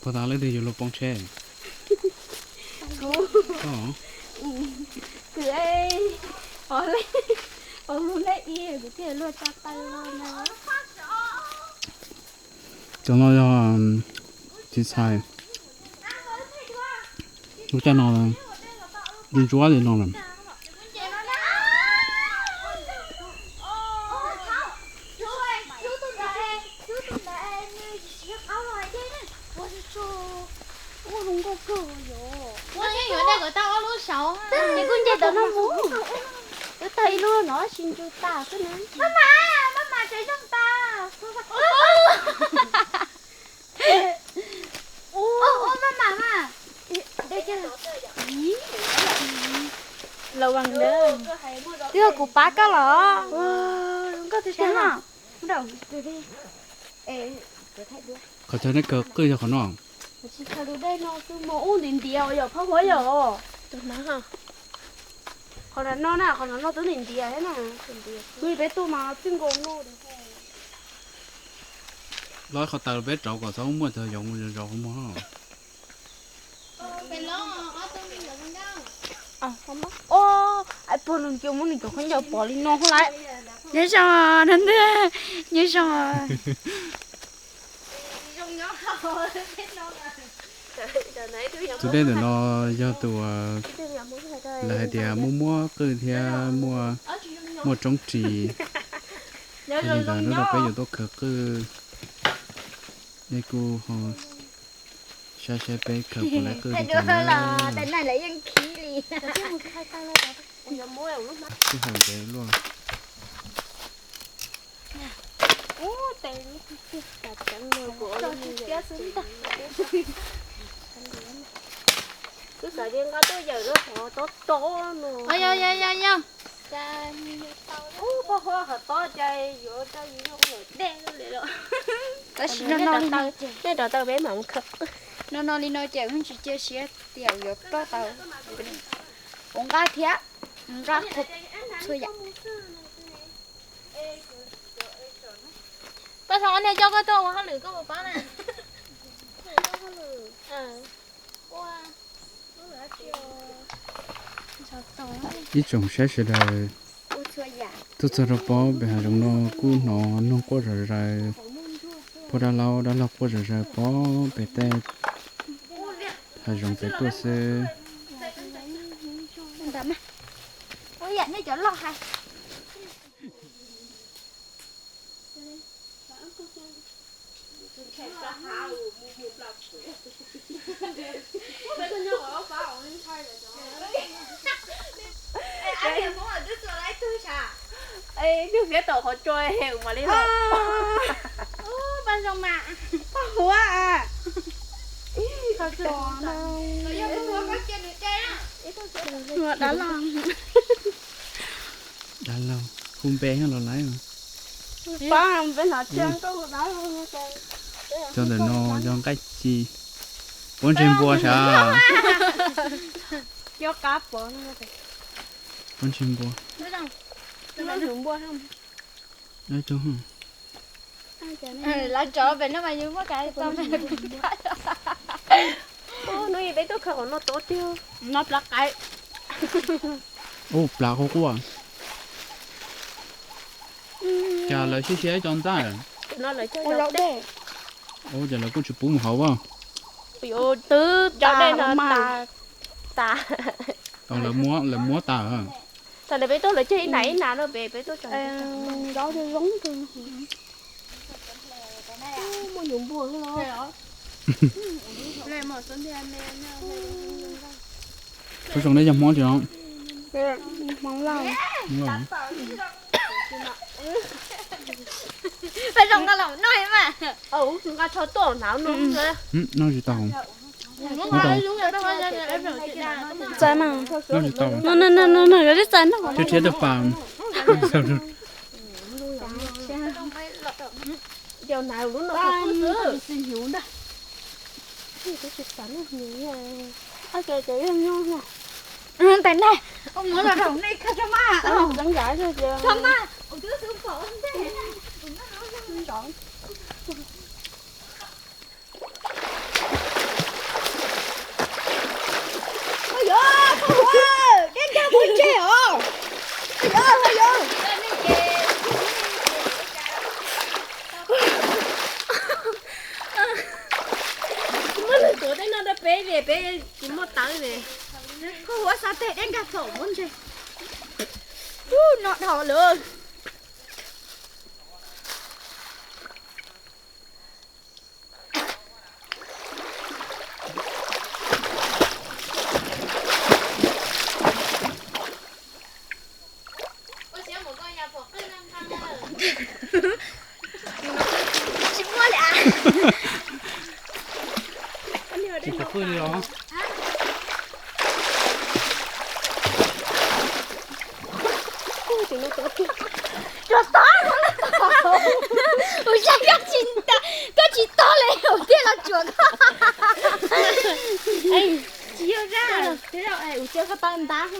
Puas tas leej twg yuav luag poob tsheb? Kuv, o, mus lej i kuv thiaj luag tsa taw los na. Cov no yog txiv txhais. Lub caij no ntsuab li no lawm. Ces kuj nce tom no mus, twb tag ib lub no tsis ntsws tas xwb na. Maj mam, maj mam tsev zoo tas. Ua, ua maj mam mas. Los vas ntawd. Twb yog kuv pab koj los. Koj twb tias no. Qhov chaw nej kaw qwj yog qhov no. Tsis khaws tus dej no xwb mas ub ntiav ntiav yom phauj Huab yom. Qhov no na, qhov no twb ntiav ntiav thiab na. Nws peb tuaj mas txij nkaus no. Los qhov taws peb rauv kom txhob muaj cov yoov zov qhov muag. Ais puag nws cua muab nws cov khaub ncaws pov li no lawm. Nyob zoo, nyob zoo. Tus dej ntawm no yog tus lawv hais tias muaj muab qwj thiab muaj roob ris. Yog li ntawd hnub no peb yuav tuaj khaws qwj, nej kuj ho saib saib peb khaws puas tau qwj li cas na. Sij hawm ntev luaj. Twb xav tias nqa tuaj yawm lawm hov tob tob no. Ub, pog hov tob cas yuav rau yus zoo yawm dej li los. Tab sis no no li no, nej rov taw peb mam mus khaws. No no li no ces wb tsis cia siab tias yuav ploj tau. Ua nqaij thiab, nqaij txhua yam. Paj Zoo, ob niag coj koj tuaj ua hauj lwm koj puas pab na? Ib tsoom saib sawv daws, tuaj txog rau pob pem hav zoov no kuj hnov noog quaj zom zaws, puag dab laug dab laug quaj zom zaws pob pem tej hav zoov pem tuaj xwb. Ib tug fiab tau qhov tsua ua mam li los. Paj Huab, dab laug, dab laug hu npe los lawm. Cov ntawm no yog nqaij ci, pob ntseg npua sav. Pob ntseg npua. Lawv tso pem no mas yus muab kav tau. Hnub ib peb tuaj khaws qhov no tod tiag. No plav qaib. Ub, plav quaj quaj. Cas lawv siab siab ib co ntxaij. Ub, cas lawv kuj tsis pub mus hauv as. Twb cov dej no tas. Lawv muab tas. Thaum peb tuaj lawv cog ib nas ib nas no pem peb tuaj tso. Muaj nyuv npua. Paj Zoo, nej yog Hmoob tsis no? Paj Zoo nqa los noj mas. Nqa tsho tuaj hnav no. Noj tsis tau. Txais mas. Noj tsis tau. No no no no, yuav txais no. Thiab thiab tau pas. Tais na, muab los rau nej khaws tso mas. Tso mas, kuv twb xub pom ua ntej. Ua yuav, dej nkag pob ntseg os. Ua yuav, ua yuav. Muab lwm tuav tej no rau peb vim peb tsis muaj tawv li. Koj ua xav tes dej nkag txom pob ntseg. No dhau lawm. Tsis muaj li as. Tsis pom qwj li os. Tsuas tog, ua cas koj tsis tog li, ua tiag los tsuas koj. Tsis yog zaj, ua cas koj tau ntab.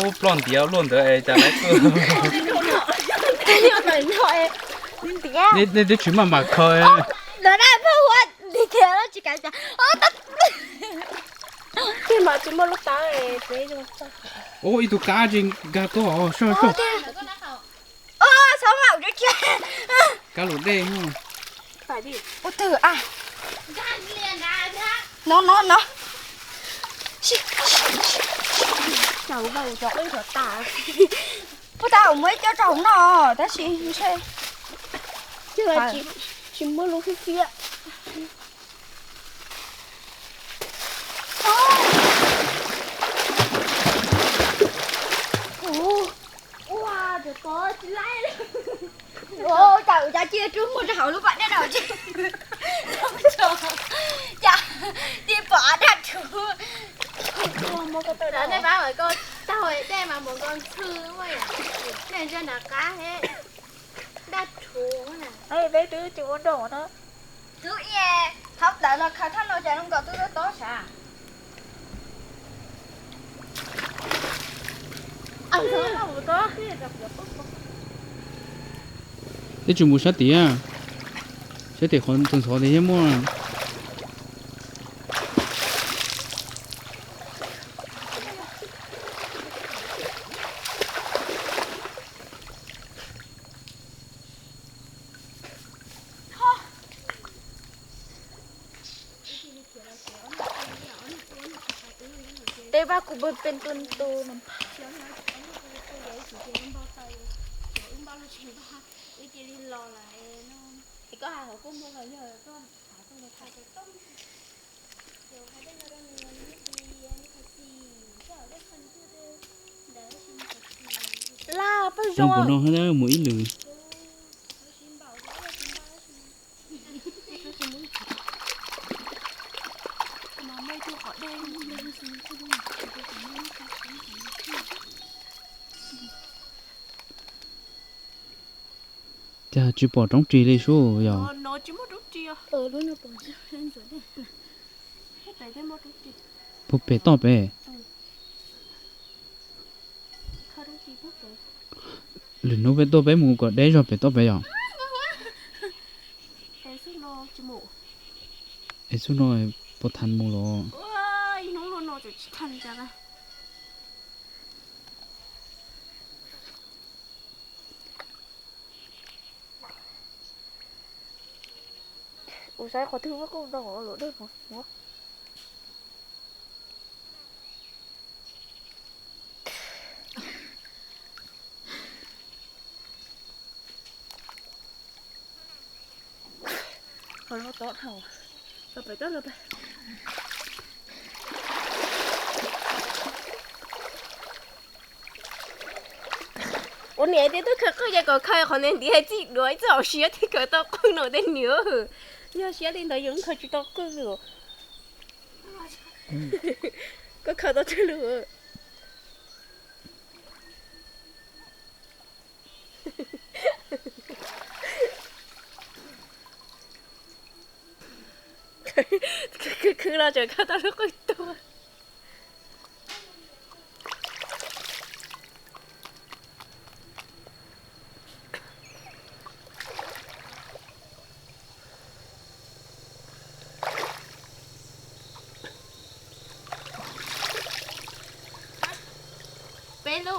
Ub, ploj ntiav luaj ntawd es cas lawv tuaj. Nej twb tsis maj mam khaws. Ntawd na, phauj, ua ntiav tsis kav cas. Ub, ib tug kab tsis nkag tuaj, soj soj. Kab lus dej. Ua twg a? No no no. Puas tas muaj ib co rau hauv no tab sis ntshe tsis muaj lub fiab fiab. Ua, cov tod tsis laib li. Cas ua cas cia rub muag rau hauv lub pas dej no tsis, cas cia pom daj rhuv. Nej pab ko taug dej mas mus nkaus ntxhw, nej ntsia nram qab he, daj rhuv na. Peb twb tsis ua nrog na. Twb i, thaum ntawd no khaws thaj no cas zoo nkaus twb tob sav. Twb tsis mus sab tid, sab tid qhov ntxhov ntxhov tias yeej muaj. Tej vaj kuv pw pem tus tus no. Laj pawg zoo no mus ib lwm. Cas tsis pom roob ris li sub yog? Puag pem toj pem. Lwm hnub peb tuaj peb mus kom deb zog pem toj pem yom. Es xub no puas than mus los? Ua saib qhov twg muaj qwj no lub dej puas fuab. Qhov no tod dhau. Los pem toj los pem. Ua niam tias twb khaws qwj ces kom khaws qhov ntiav ntiav txij duav ib txoj hauv siab thiaj khaws tau qwj no tej niam. Yog siab li ntawd yus khaws tsis tau qwj li. Koj khaws tau tsawg lub? Khwv los tseem khaws tau lub qwj tuag. Peb lub.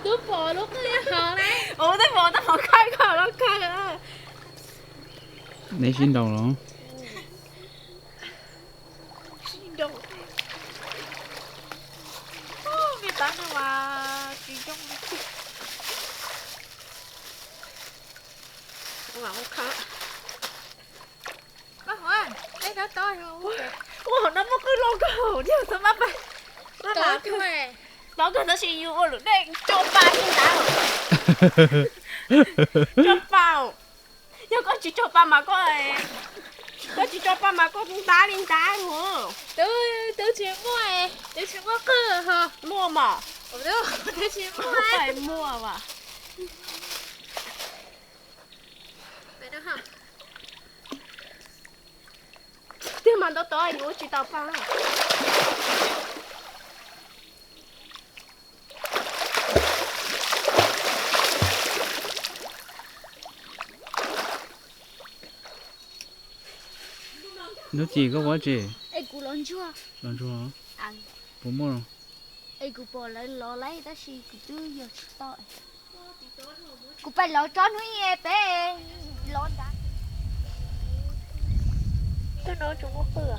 Twb pom lub qwj hov na. Twb pom, twb pom khaws khaws los khaws. Neb sib nraus los? Sib nraus. Ub, me tab no mas tsis zoo li. Ua no muaj qwj loj kawg, yog txhob mab pais. Loj kawg tab sis yus ua lub dej tso pa li ntawd. Tso pa. Yog koj tsis tso pa mas koj, koj tsis tso pa mas koj ntab li ntab. Twb, twb tsis muaj, twb tsis muaj qwj ho. Muaj mas. Twb tsis muaj, muaj mas. Tiag mas ntau tod yuav ua tsis tau pa. Hnub Ci, koj ua dab tsi? Es kuv los ntsuag. Los ntsuag? Puas muaj? Es kuv pom lawv los lawm tab sis kuv twb yog tsis tau. Kuv pais lov tsob hnub ib peb lov nrad. Twb no tsis muaj qwj.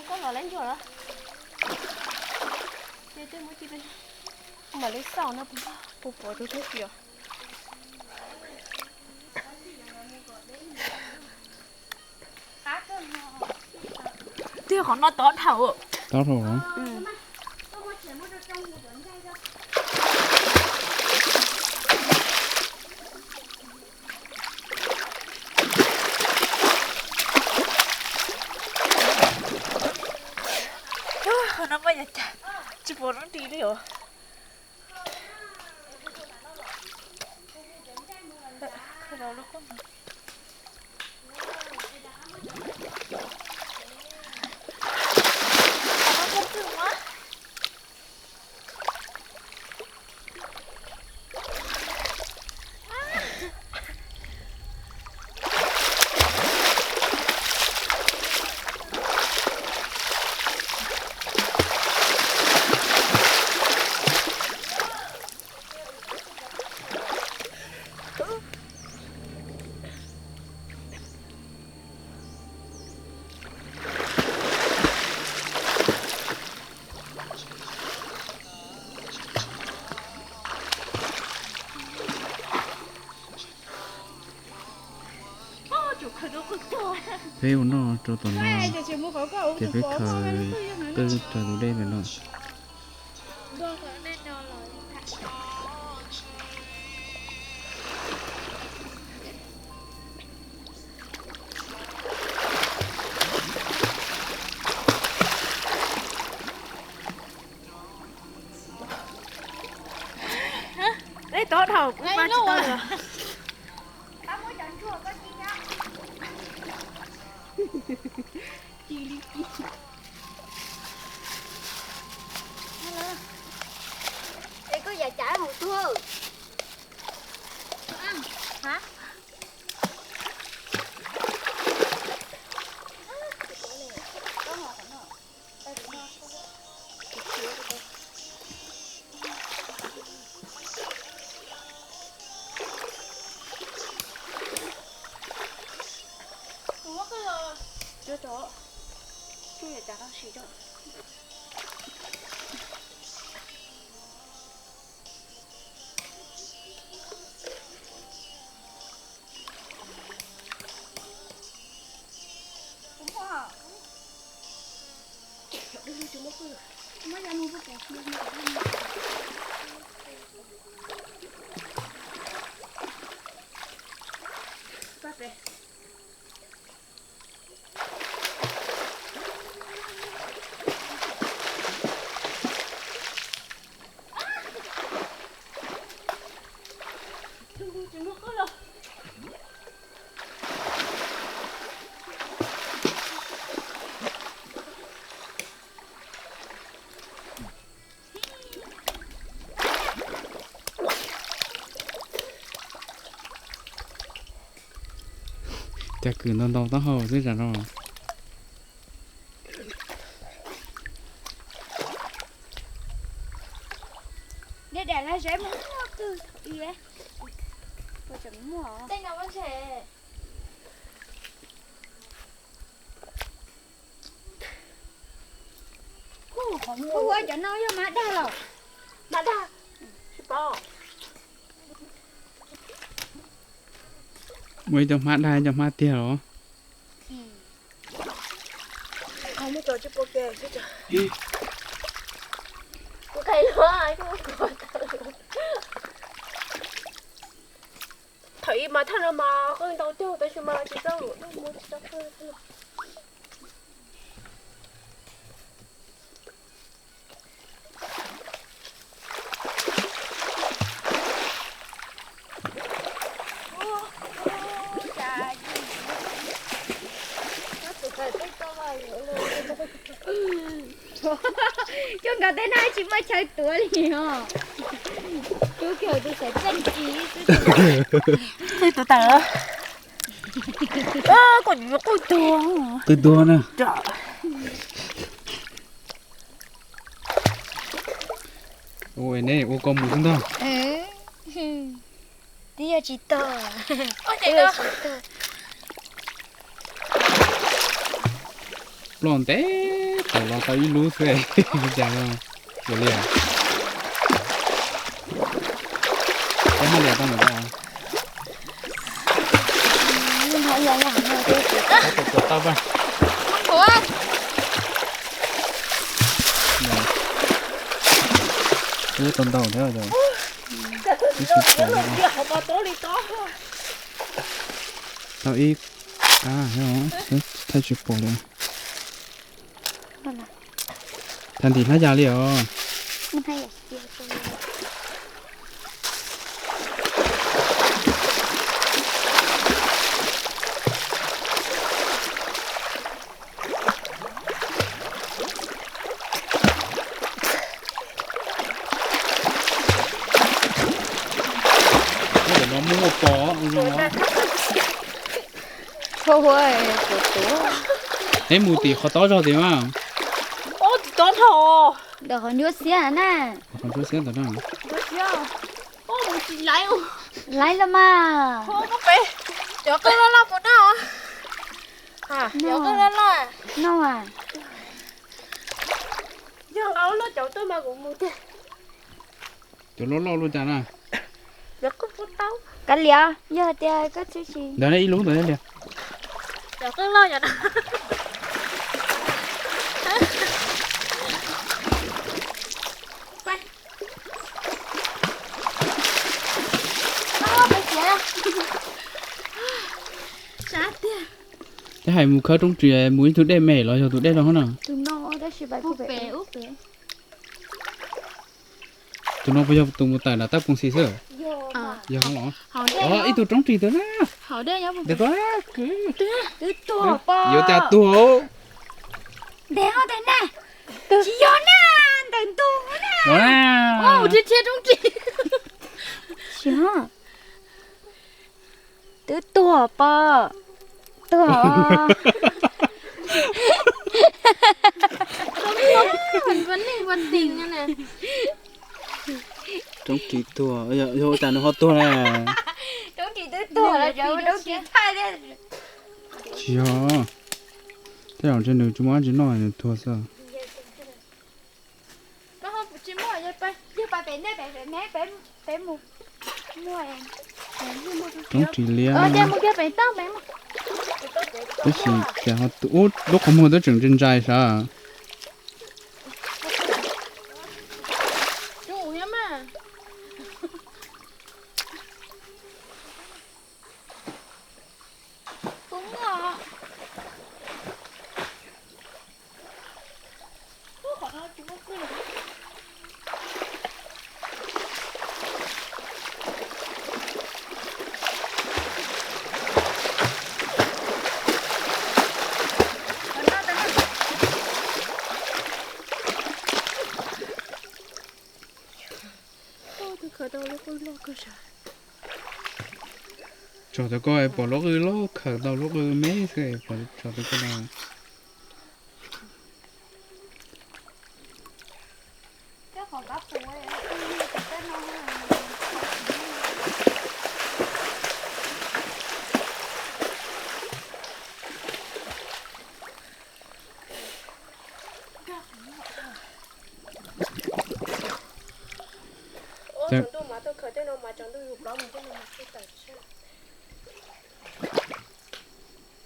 Koj los laib ntsuag los? Ces tej muab ci, mam li xauj no puas pom tus tub kios. Twb qhov no tob dhau. Tob dhau los? Qhov no mas yog cas tsis pom lub nti li os. Peb ua noj rau tom no, ces peb khaws qwj raws tus dej ntawm no. Peb tob dhau kuv pab tsis tau li. Ci li ci. Es koj yam cas mus tuag? Cas kwm ntau ntau taub hau xwb tsam no. Yog dam laj zeb muaj muaj twg i, puas tseem muaj? Kuv ua cov no yog mab dag los? Mab dag. Muaj ib cov hmab dag, ib cov hmab tiag los? Thaum ub mas thaj no mas qeej ntau tiag tab sis mas tsis tau, muab tsis tau qeej. Coj nkawd tej no tsis muaj chaw tuav li os. Rub kiag tus xaiv tseej tsis xwb. Qwj tuag tas. Qwj tuag na. Ua neb ua koj mus xwb ntag. Twb yog tsis tog. Ploj ntev tawm los tau ib lub xwb, cas no ua li. Peb haj liam tau ntawm ko. Tau tau. Ub, tau ntau thiab. Tau ib kab thiab, thaij tsis pom li. Thaij ntim hlab ya li os. Ntawm no muaj muaj pos zoo. Neb mus tim qhov tob zog tim mas. Ntawm qhov ntsuab xiab na. Qhov ntsuab xiab ntawm no. Laiv los mas. Cov qeej loj loj puas noj? Cov qeej loj loj. Noj mas. Yog nqa lub loj cauv tuaj mas kuv mus tiag. Cov loj loj luaj cas na. Kav liam, yog tias koj txhib tsis ntawd ib lub ntawd li. Cov qeej loj yom. Twb hais mus khawb roob ris mus ib tug dej me los yog tus dej rau hov na. Tus no puas yog tus mus tawm nram tab poos xis xwb? Yog los. Ib tug roob ris twg na. Ntawm ko, yuav cas tuag. Ntev os, ntawm na. Tsis yog na, ntawm ntug na. Tsis yog. Twb tuag pom. Tuag. Roob ris tuag, yog ua cas nws ho tuag na? Roob ris twb tuag los, roob ris thaij thiab. Tsis yog, tej zaum ntshe nws tsis muaj dab tsi noj nws tuag xwb. Roob ris liab. Tab sis cas ho ub lub qhov muag twb tseem ntsai ntsai sav. Tso tau ko pom lub qwj loj khawm tau lub qwj me xwb, tso tau ko no.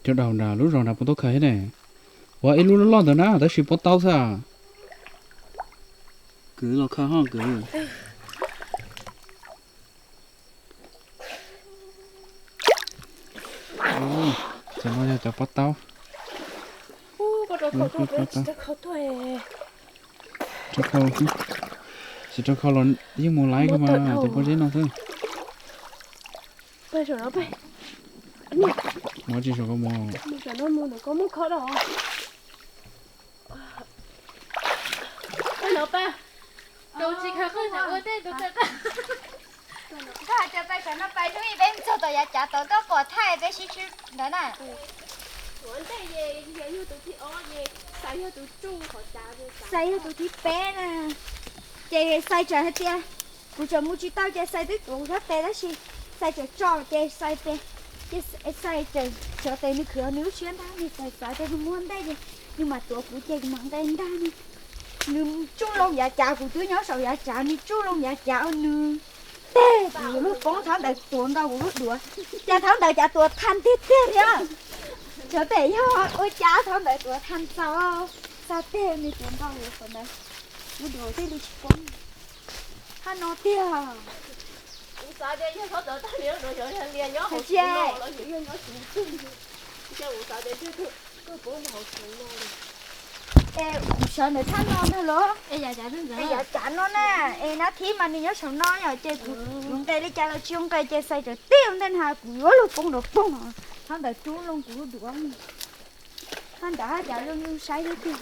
Cov daus nram lub zos nrad puas tau khaws thiab ne? Ua ib lub loj loj ntawd na tab sis puas tau xwb. Kwv los khaws ho kwv. Cov no yog cov pob taub. Tsis rau khau los yeej mus laiv kawg mas cov pob zeb no xwb. Mus tsis saum kau mus. Koj hais tias pais saum no pais hnub ib peb mus txog tom yav cav tod koj pom thaij peb sib sib ntawd na. Xais yog tus thib peb na. Ces Xais tseem hais tias kuv tseem mus tsis tau ces Xais twb tuav kuv sab tes tab sis Xais tseem tso ces Xais tias, ces Xais tseem xyov tes nws khwv nws lub siab ntag, nws txawm xav tias nws muaj ntej ces nws mam tuav kuv ces kuv mam nqes ntag. Nws tsuj loo yav cav, kuv twb nyob saum yav cav, nws tsuj loo yav cav nws teg kuv lub poob, thaum ntawd tuav nkaus kuv lub duav. Cas thaum ntawd cas tuav thaj tiag tiag thiab. Xyov tes yog ua cas thaum ntawd tuav thaj txaus, txog teg nws tuav nkaus kuv qhov ntawd, lub duav thiaj li tsis poob. Haj no tiag. Es kuv sawv ntawm thaj no ntag los? Es yav cav no na, es nab thib mas nws nyob saum no yom, ces kuv yuav nqes li cas los tsis nqes ces Xais tseem tib ua ntej na kuv yuav luag poob nrov poog. Thaum ntawd rub loo kuv lub duav. Thaum ntawd haj cav zoo zoo saib thiab tiag.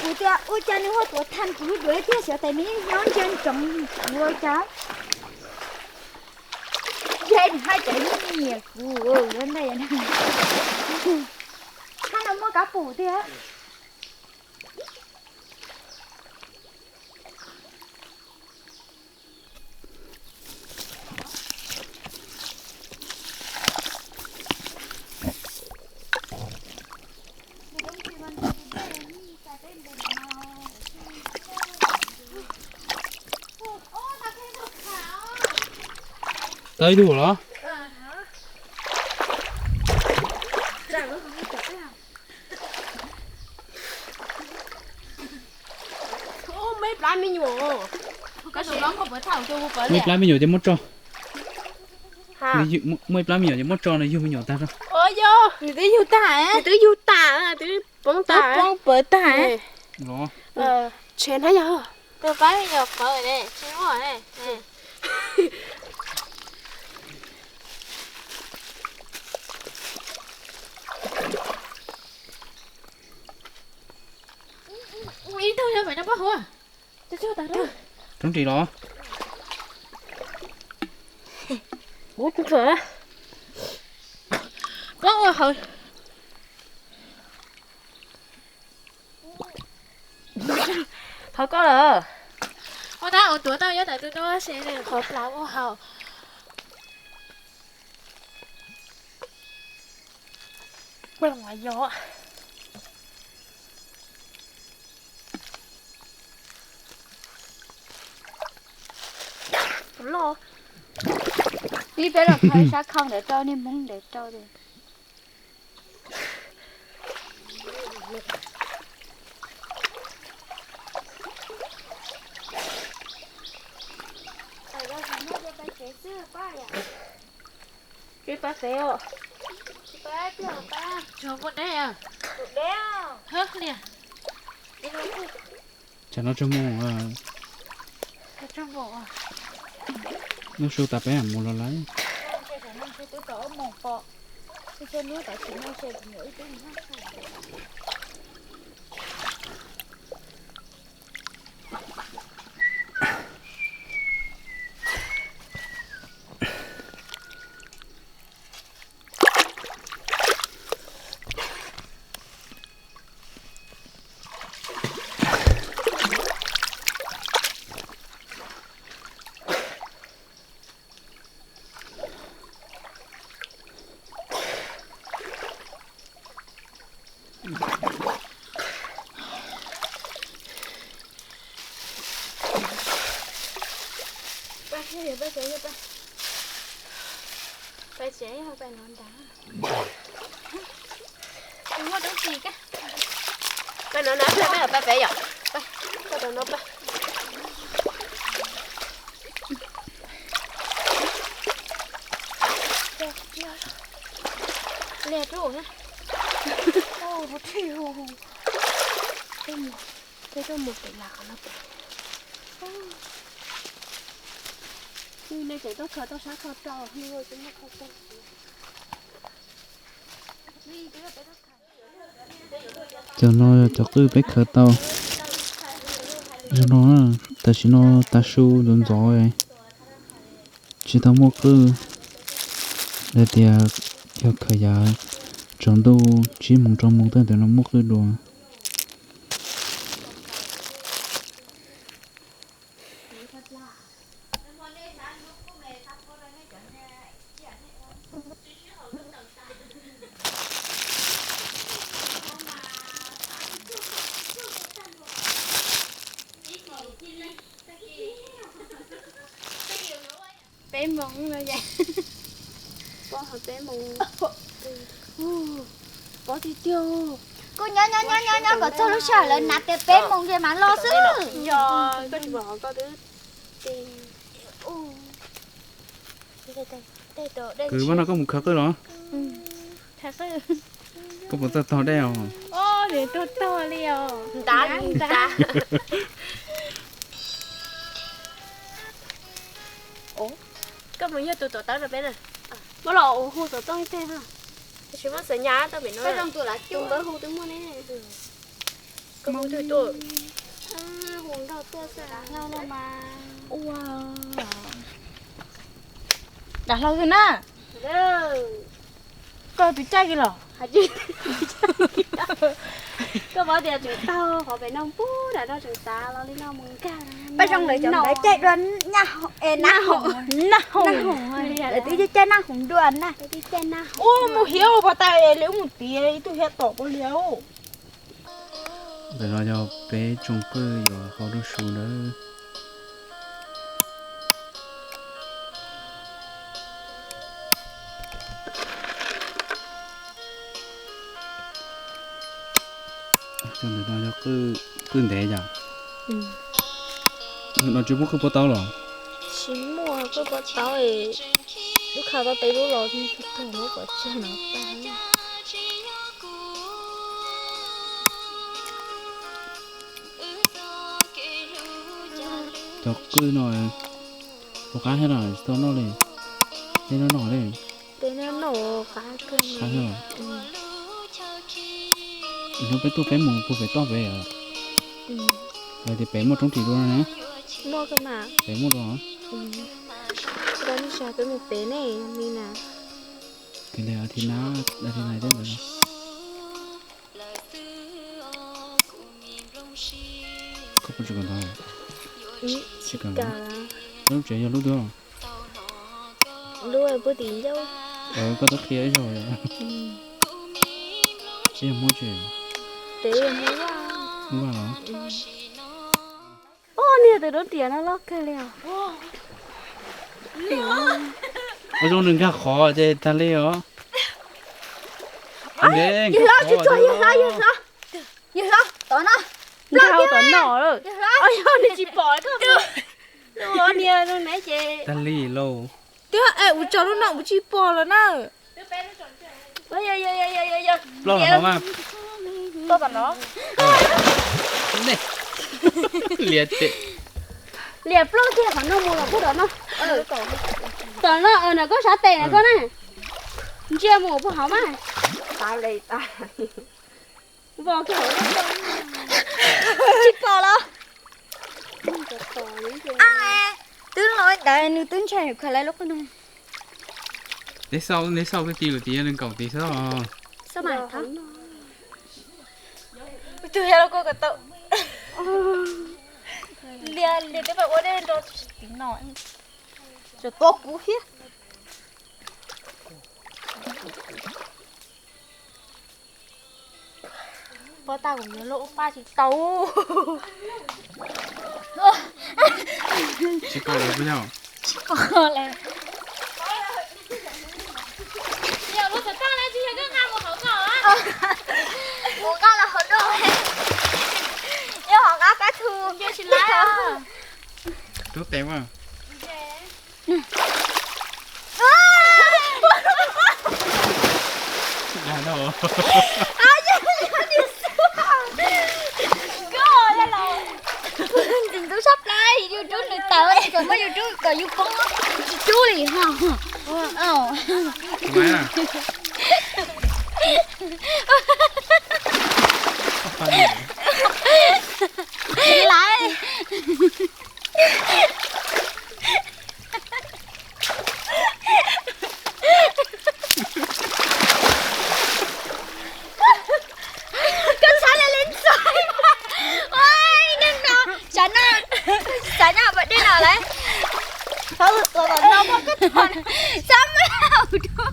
Kuv tias ua cas nws ho tuav thaj kuv lub duav thiab, xyov tes nws nyob ntsia ntsoov kuv ua cas. Ntshe nws haj cav nyiam kuv ua ntej. Thaj no muaj kab pum tiag. Tau ib tug los? Muaj ib plab me nyuam. Muaj ib plab me nyuam ces muab tso. Muaj ib plab me nyuam ces muab tso nws yug me nyuam tag tso. Nws twb yug tag, nws twb yug tag, twb poob tag, poob pawv tag. Tshe na yog tus plab me nyuam pawv ne, tsis muaj ne. Ib tug yog pem no pab huv. Roob ris los? Poob ua hauv. Qhov koj lawm. Ua tab ua tuav tau nyob ntawm tus no se qhov plaub ua hauv. Peb los yog loj. Tib peb los thov sab khau ntawd rau niag Hmoob ntawd rau. Kev pab tsev os. Tsuag muaj deb, deb, hwb li. Tsam no tsuag mus, lub su tas peb mus los lawm. Yog, yog peb tsev, yog peb, peb tsev yog peb no nrad. Muaj roob ris kab. Peb no na, peb peb peb yom. Peb, peb rau no peb. Liag rau na. Peb tuaj mus pem las qhov no pem. Nej tseem tuaj khaws tau sab kho rau, nej tsis muaj kho rau. Cov no yog cov qwj peb khaws tau. Zoo no, tam sim no tav su ntxov ntxov, tsis tau muaj qwj. Lawv tias yog khaws yav tsaus ntuj tsib moos rau moos tej ntawd no muaj qwj dua. Peb moos no es. Peb moos. Peb tiag tiag. Kuj nyob nyob nyob nyob nyob kom txog lub sij hawm lawv hais tias peb moos ces mam los xwb. Yog koj tsis pom qhov koj twb. Kwv, pab no koj mus khaws qwj los? Koj puas txawj tog dej os? Tuag tuag li os. Ntab ntab. Koj mus yog tus tuam tawb rau peb na. Muab los ua hu xov tooj ib teg na. Tab sis muab xav nyas tau pem no. Koj zoo tus lav cub npawb hu twb muaj ne. Koj hu twg tuaj? Hu nrog tuaj xwb no mas. Ua dav hlau xwb na. Koj tus caij kiag los? Koj paub tias tseem taug qhov pem no pub nram no tseem tav los li no mus nkag. Paj zoo lawv cov ntawd caij dua naj hoom, naj hoom, lawv twb caij naj hoom dua na. Ua mus hiav ua pov tas li ub mus tiav ib tug hiav tom pov liav. Ntawm no yog peb tsoom qwj yuav hau rau su nawb. Cov ntawm no yog qwj ntev yom? No tsis muaj qwj puab taub los? Tsis muaj qwj puab taub, lub kha tau peb lub los tag muab pov tseg no tag. Cov qwj no puas qab thiab no tsis tau noj li? Tej no noj li. Tej no noj qab kawg. Qab thiab. Hnub peb tuaj peb mus puag pem toj pem. Lawv tias pem muaj roob ris dua no ne. Muaj kawg mas. Pem muaj dua. Tsis tau nej sas peb mus pem ne li na. Tes li a thi nab a thi nai tej ntawd no. Koj puas tsis kam ntawd? Tsis kam. Lub tsev yog lub twg? Lub puag tim ncauj. Koj twb qhia ib zaug. Yog Hmoob tsev. Tes yog Hmoob Vaj. Hmoob Vaj los? Niag tus roob riam no loj kawg li os. Ua zoo nws nkag qhov ces tag li os. Yawg hlob, tsuag tsuag, yawg hlob, yawg hlob. Yawg hlob, tom no. Nkag tom no. Yawg hlob, yog nws tsis pom koj. Niag zoo neb ces. Tag li lauj. Twb es ua tsaug lub no ua tsis pom lawm na. Plaub hov mas. Toj tom no. Lias plaub tiag, qhov no mus los puag tom no. Tom no na, koj sab tes na koj na. Ntsia mus puag hauv mas. Vos kiag hauv. Tsis pom los? Twb los ntawd nws twb ntshai khaws lawv lub qhov no. Neb xauj, neb xauj twb ti lawm tias nws nkaum tid xwb os. Xauj mas thab. Tus yog los koj kom tau. Lias, lias twb pais ua dej nrog tus tsis tiv no. Tseem tua kuv thiab. Pob tag kuv yuav luag ua paj tsis tau. Tsis pom lawm puas yog? Tsis pom lawm. Yog lub xov tooj na tsis yog koj nqa mus hauv ko. Mus nqa los hauv no. Yog hauv qab pab thu. Tsis laiv. Rub tes mas. Ntxim ntxub sab plab, yus rub nws tawm, txawm muab yus rub kom yus poob, tsis rub li ho. Laiv. Koj txhob li li ntxhais. Ua neeg no, xav noj, xav noj pas dej no lawm. Txhob tua tom no muaj koj txhob, txhob maj ua dua.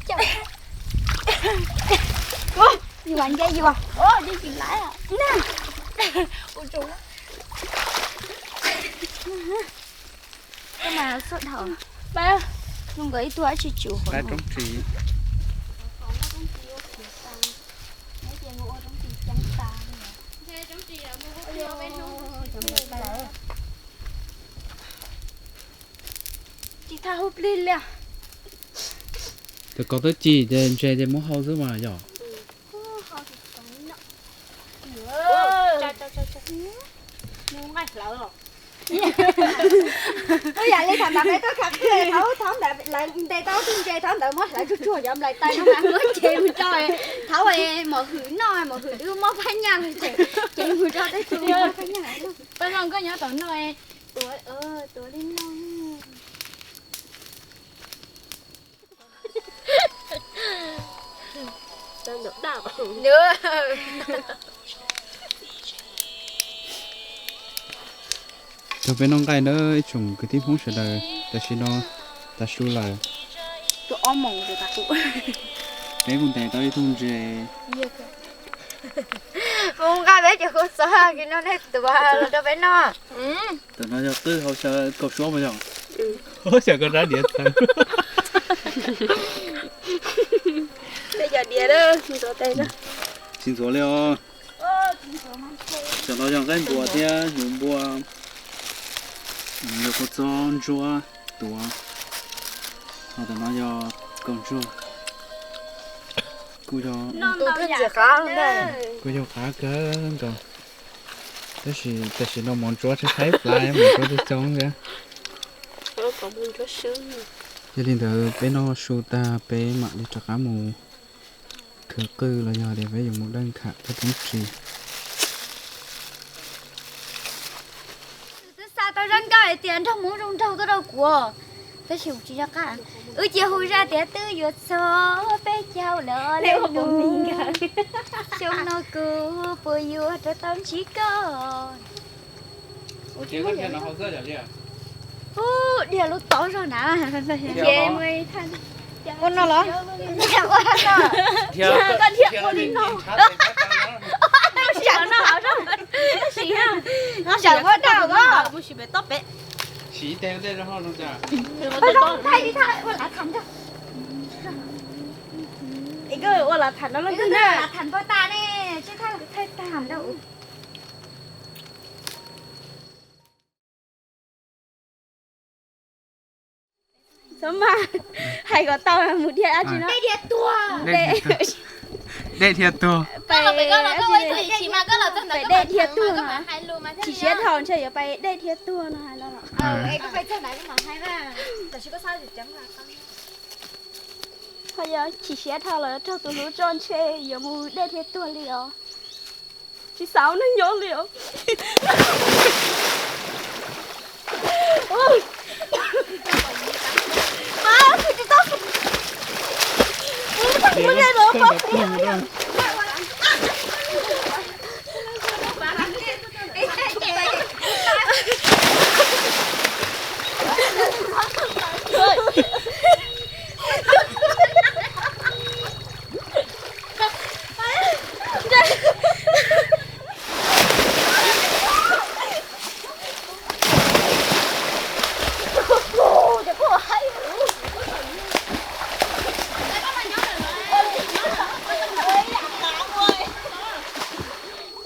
Coj, coj. Yuav nce yuav, nce tsis laiv. Ua tsaug. Koj mas xub dhau. Zoo nkaus ib tug dab tsi tsum hauv no. Tsis tau hau plig li. Tus kauv twb ci ces ntses ces muab hau xwb mas yom. Ua yam li thaum ntawd peb tuaj khav qwj, thaum ntawd lawv ntes tau tus ntses, thaum ntawd muab hlawv tsuag tsuag cov nplaim tais no mas muab cev mus rau, thaum mos hwm noj, mos hwm twb muab phab nyaj los ces cev mus rau tej tug muab phab nyaj. Paj Looj, koj nyob tom no, tuav, tuav li no. Rau peb noj nqaij nawb ib tsoom kwv tij Hmoob sawv daws, tam sim no tav su lawm. Peb kuj ntes tau ib tug ntses. Mus nqa peb cov kua txob kiag no nej tuav los rau peb noj. Tam no yog qwj hauv xyaw kaum suab mas yog. Xyaw koj rab diav txawv. Tej cov diav, tsis ntxuav li os. Cov no yog nqaij npua thiab hnyuv npua, yog kua txob ntsuab tuav. Ho tam no yog kaus ntsuag. Kuj yog, kuj yog qab kawg nkaus. Tab sis tam sim no mov ntsuab tshaib tshaib plab, mov ntsuab coob coob thiab. Yog li ntawd peb noj su tag peb mam li rov qab mus khwv qwj los yog tias peb yuav mus dawj kham peb roob ris. Twb xa tau zaj nkauj hais tias nraug Hmoob zoo nraug tuaj rau kuv, tab sis kuv tsis nco qab. Wb cia hu zaj tias twb yuav txog peb caug los li mus, xyoo no kuv puas yuav rov tau ntsib koj. Ub, dhia lub tod zog na. Ua no los? Koj dhia ua li no. Sawv ua dab os. Ua lav tham no, lav tham npog tas ne, tsis thaij tag ntau. Txhob mas, hais kom tau mus dhia dab tsi no. Dej dhia tuag. Pais dej dhia tuag no. Chim siab dhau ntshe yuav pais dej dhia tuag no hais no. Ho yog chim siab dhau lawm raug tus hlub tso ntshe yuav mus dej dhia tuag li os. Tsis xav ua neeg nyob li os.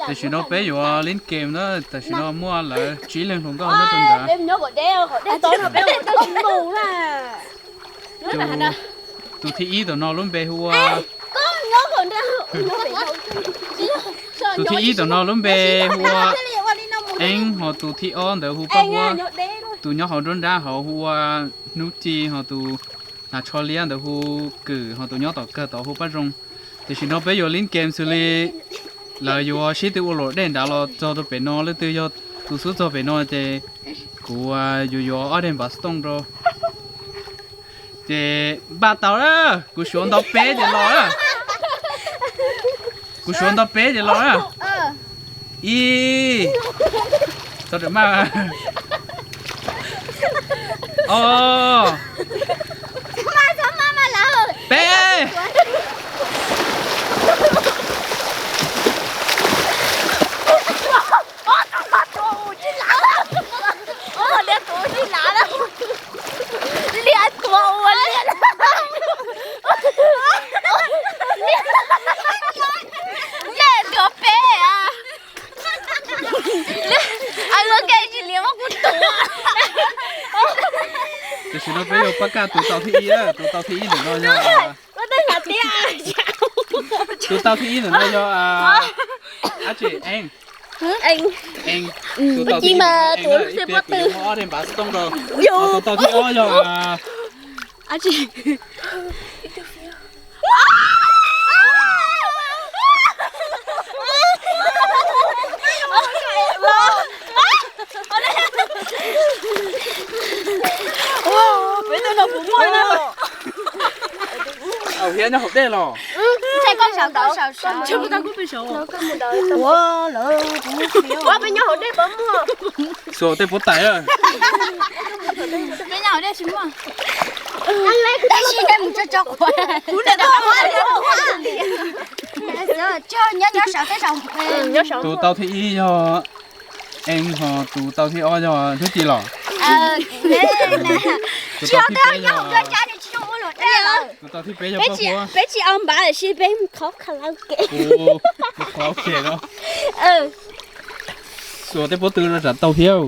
Tam sim no peb yuav lin game na, tam sim no muaj lawv tsib leeg hluas nkauj nyob rau nrad. Tus thib ib tom no lub npe hu ua, tus thib ib tom no lub npe hu ua Eeb, ho tus thib ob ntawd hu Paj Huab, tus nyob hauv nruab nrab hauv hu ua Hnub Ci, ho tus hnav tsho liab ntawd hu Kwm, ho tus nyob tom kawg tod hu Paj Zoo. Tam sim no peb yuav lin game xws li lawv yuav sib tw ua luam dej nrad los txog rau pem no, leej twg yog tus xub txog pem no ces kuv yuav yuav ob daim npav stooj rau. Ces npaj tau na, kuv suav nto peb ces los na. Kuv suav nto peb ces los na. Ib, txhob rawm maj. Ob, peb. Tam sim no peb yuav pab kaj tus tau thib ib, tus tau thib ib ntawm no yog, tus tau thib ib ntawm no yog dab tsi, Eeb? Tus tau thib ib ntawm no Eeb, ib pliag kuv yuav muab ob daim npav stooj rau. Tus tau thib ob yog Au, hiab nyob hauv dej los. Ua, peb nyob hauv dej puas muaj? Xuas tej puav tais. Tus tau thib ib yog Eeb, ho tus tau thib ob yog Hnub Ci los. Tus tau thib peb yog, tus tau thib peb yog Paj Huab. Peb tsis au npav lawm, sis peb khov karaoke. Khov karaoke no. Xuas tej pob tw rau tsam tau thiab.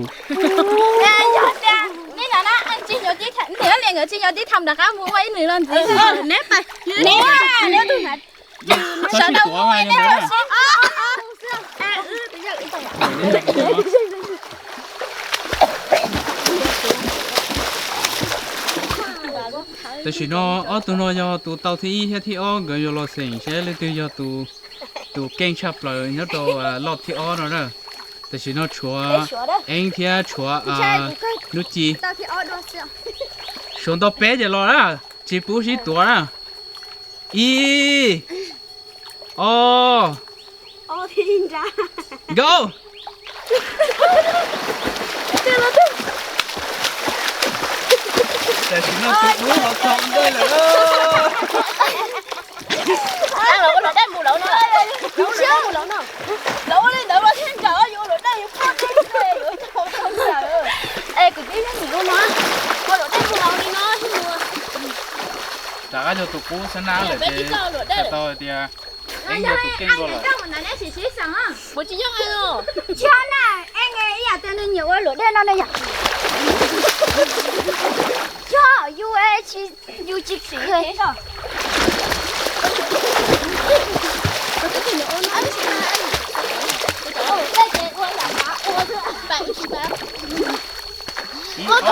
Yog tias nej no na, tsis nyob tib tham, niam nkawd tsis nyob tib tham rov qab mus ua ib nws los ntxiv. Neb, neb, neb tus na. Sawv daws ua neb ua si. Tam sim no ob tug no yog tus tau thib ib thiab thib ob, nkawd yuav los xeem seb leej twg yog tus, tus keej tshaj plaws nyob rau loj thib ob no na. Tam sim no tshuav Eeb thiab tshuav Hnub Ci. Suav nto peb ces los na, tsis pub sib tuav na. Ib, ob, nkaus. Tam sim no tus ub los txog ntej lawm. Lawv ua luam dej mus lawv no. Lawv ua li ntawd los thiaj ntsawm, yus ua luam dej yus phaj dej xwb yuav tsis tau tau ntsawm. Es kwv tij, yog nim no ua luam dej mus lawv li no thiaj mus. Rov qab yog tus qub xab nab lawm ces tau hais tias Eeb yog tus keej dua lawm. Kuv tsis yog na, Eeb ib yam tias nws nyiam ua luam dej no ne yom. Yog yus, yus tsis txim. Ib, ob.